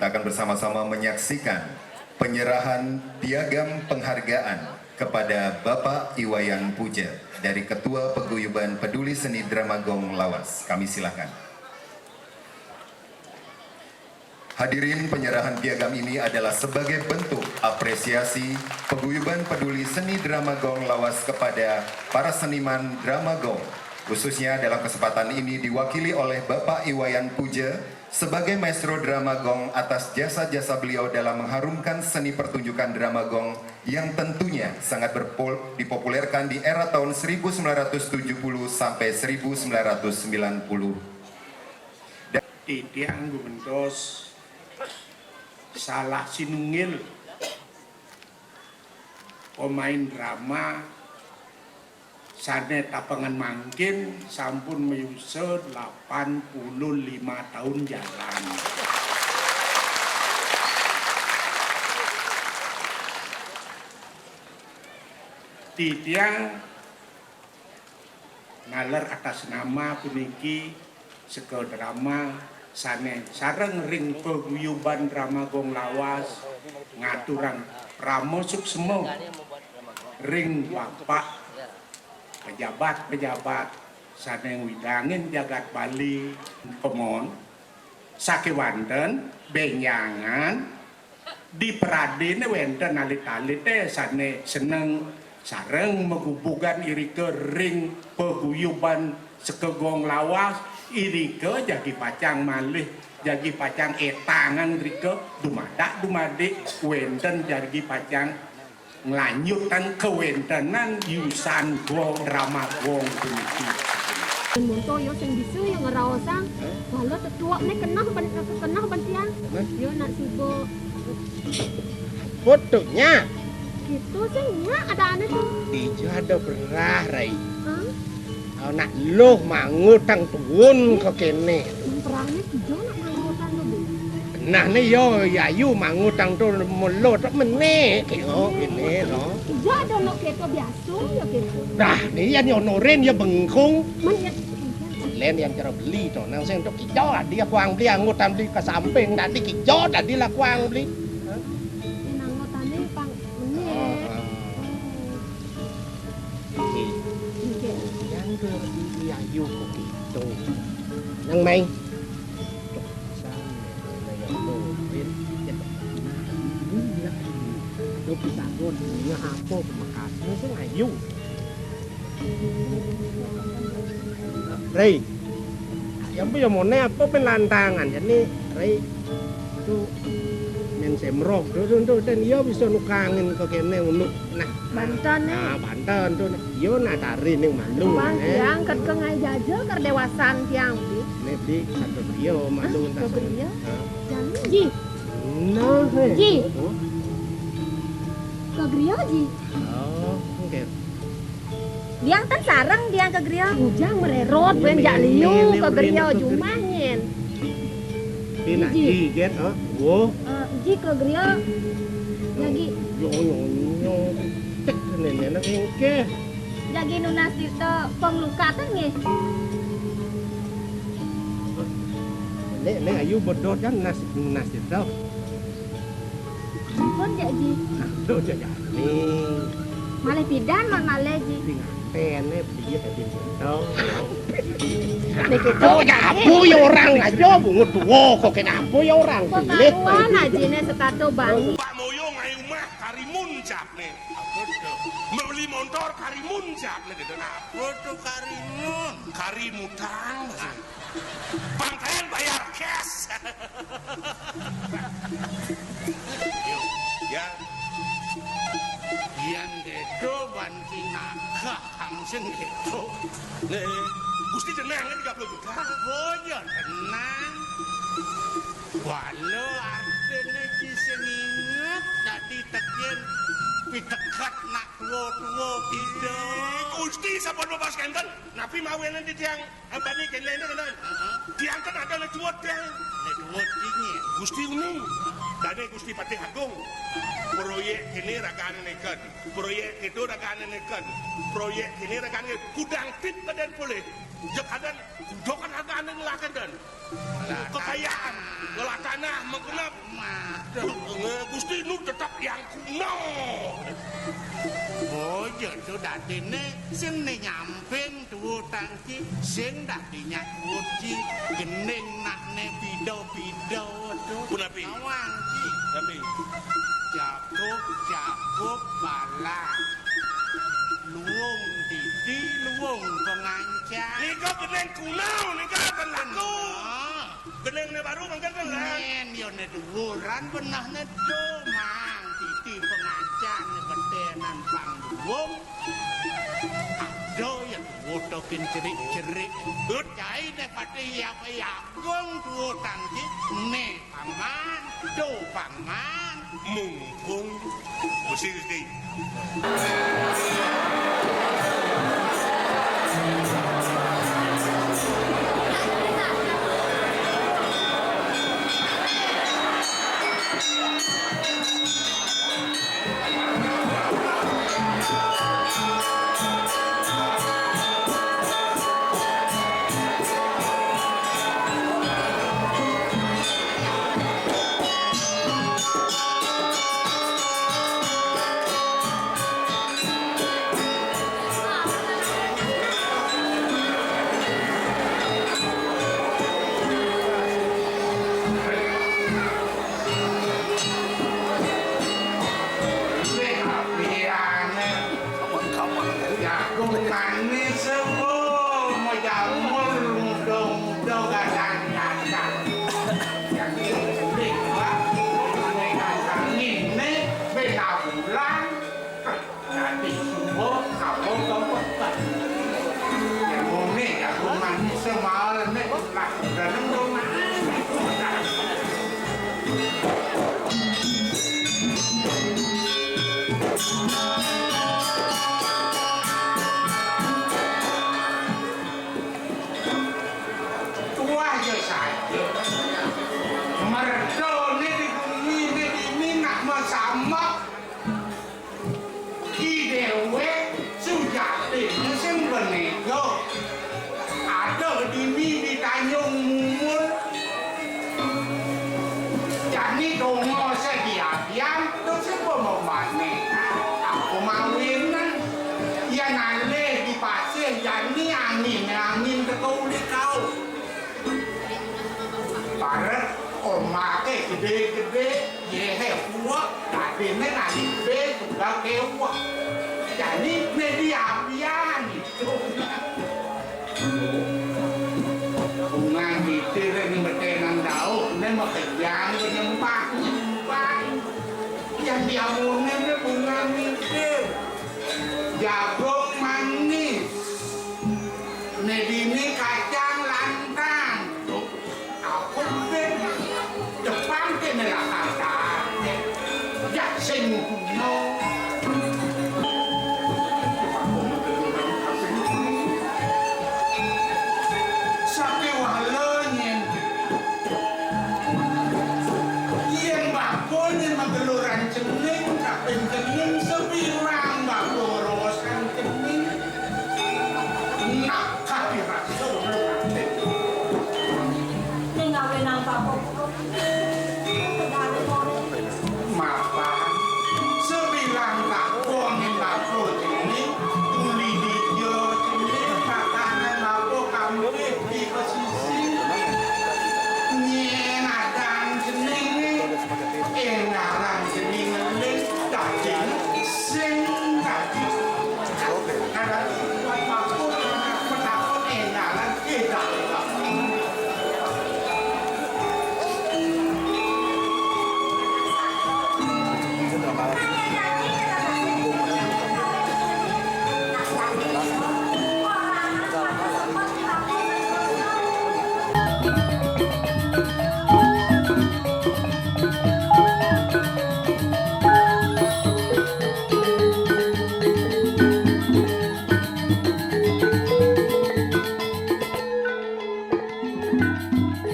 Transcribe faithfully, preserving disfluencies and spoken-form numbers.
Kita akan bersama-sama menyaksikan penyerahan piagam penghargaan kepada Bapak Iwayan Puja dari Ketua Paguyuban Peduli Seni Drama Gong Lawas. Kami silakan. Hadirin, penyerahan piagam ini adalah sebagai bentuk apresiasi Paguyuban Peduli Seni Drama Gong Lawas kepada para seniman drama gong. Khususnya dalam kesempatan ini diwakili oleh Bapak Iwayan Puja sebagai maestro drama gong atas jasa-jasa beliau dalam mengharumkan seni pertunjukan drama gong yang tentunya sangat berpol- dipopulerkan di era tahun seribu sembilan ratus tujuh puluh sampai seribu sembilan ratus sembilan puluh. Titiang gumentos salah sinunggil pemain drama sane tapengan mangkin sampun mayusa delapan puluh lima taun jalan. Titiang naler atas nama puniki seka drama sane sareng ring Paguyuban Drama Gong Lawas ngaturang parama suksma ring Bapak pejabat-pejabat sane ngwidangin jagat Bali. Pamon, sakewanten benjangan di pradene wenten alit-alite sane seneng sareng magubugan irika ring Paguyuban Seka Gong Lawas, irika jagi pacang malih, jagi pacang etangan rika, dumadak dumadik wenten jagi pacang nglanjutang kawentenan yusan gong drama gong puniki. Monto yo sing bisa yo ngraosang bala tetuak ne keneh ban, keneh ban tiang. Yo nak sibuk. Fotonya. Gitu sih nyak ada aneh tuh. Dija ada berah, Rai. Hah? Anak luh mangutang tuun ke kene. Perangnya tiga nak mangutang tuh, Bu. Nah, ne yo yayu mangutang tu melo tak menek kira kene no. Iya ada nak kereta biasa ya kereta. Nah, ni yang nyonorin ya bengkung. Men ya. Len yang cara beli tu, nang sing tu kija dia kuang beli angutan beli ke samping tadi kija tadi lah kuang beli. Yang angutan ni pang menek. Nggih. Nggih. Yang ke Yayu kok gitu. Nang mai. Aduh, bisa gon, punya apa pemekasnya sih ngayu. Rey, yang punya mone apa pen lantangan jadi Rey itu main semrok tu tu tu dan iya bisa nukangin ke kene unu nah. Banten, eh. Nah, Banten tu. Yo nah tari ning malu. Bang, eh. Yang ket ke ngai jaja ker dewasan tiang, Bi. Ne Bi satu griya malu. Hah? Ke griya? Hah? Jangan, Ji. Nah, eh. Ji. Oh. Ke griya, Ji. Oh, oke. Tiang ten sareng tiang ke griya. Ujang mererot ben jak liu ke griya jumah nyen. Pina Ji. Ji, get, oh. Wo. Eh, Ji ke griya. Lagi. Yo, yo, yo. Cek nene nak engke. Jagi nunas tirta pangluka ten nggih. Nek, nek ayu bedot kan nunas, nunas tirta. Ampun, Jak Ji. Aduh, Jak Ji. Malih pidan, malih Ji. Sing atene piye tadi tirta. Niki to ya apu ya orang aja bungut tuwa kok kena apu ya orang. Kok karuan ajine setato bang. Pak Moyo ngai umah karimun jawabne. Apa to? Beli montor karimun jawabne gitu. Nah, apa to karimun? Kari mutang. Pangkayan bayar cash. Ya. Yang gitu ban kinaka. Kang sing gitu. Nih, Gusti tenang kan tiga puluh juta. Oh, ya tenang. Wala artine Ji sing inget dadi tekyen pitekat nak tuwa-tuwa kita. Gusti sampun mabas kenten, napi mawinan titiang ambani kenten kenten. Tiang kan ada le tuwet tiang. Le tuwet Ji nggih. Gusti uni. Dane Gusti Patih Agung, proyek kene ragané neken, proyek kéto ragané neken, proyek kene ragané neken. Kudang tit badan polih, jeg adan kudokan ragané ngelah kénten. Kekayaan, ngelah tanah, menggenep. Nge-, Gusti nu tetep yang kuno. Oh, ya to dadiné sing né nyamping duwutang ci, sing dadinya duwut ci, gending nakné pida-pida to. Punapi? Nawang ci. Punapi? Jagup, jagup, balang. Luwung didi, luwung pengancan. Nika gending kuno, nika ten laku. Nah. Gendingné baru mangkin ten lah. Nén, ya né duwuran benehné to, mang. Didi pengancan né betenan pang luwung. Aduh, ya duwutokin cerik-cerik. Hut. Cai né pada iya-iya. Gong duo tangki, né paman, do paman. Mungkung, Gusti, Gusti. Jagung manis, oh, mau jamur, muda-muda, gadang-gadang. Yang ini cendrik, Pak. Ini kacang ini, beda bulan. Nanti subuh, kabur, kabur. Yang ini jagung manis, semalam, nih, lah, udah nunggu, manis. Tuah ya saja. Mertone di bumi ini nak masamak. Ki dewek sujatine sing benego. Ada dini di Tanjung Mumul. Jani donga sediabian, terus apa mamane? Apa mawinan? Yan alih di pasih, jani angin, angin teko uli kau. Bareng omake gede-gede, yehe uwek, dadine nalih be tunggal kewek. Jani ne diabian. Bunga mitir ning betenan dauh, ne makejang nyembah, nyembah. Yang diamune ne bunga mitir. Jagung manis. Ne dini kacang lantang. Aku ben depan kene lah kata. Jak sing kuno. Sake wala nyen. Yen bakone mageluran cening, kaping cening sebiwang bako ngerowosan cening. Nak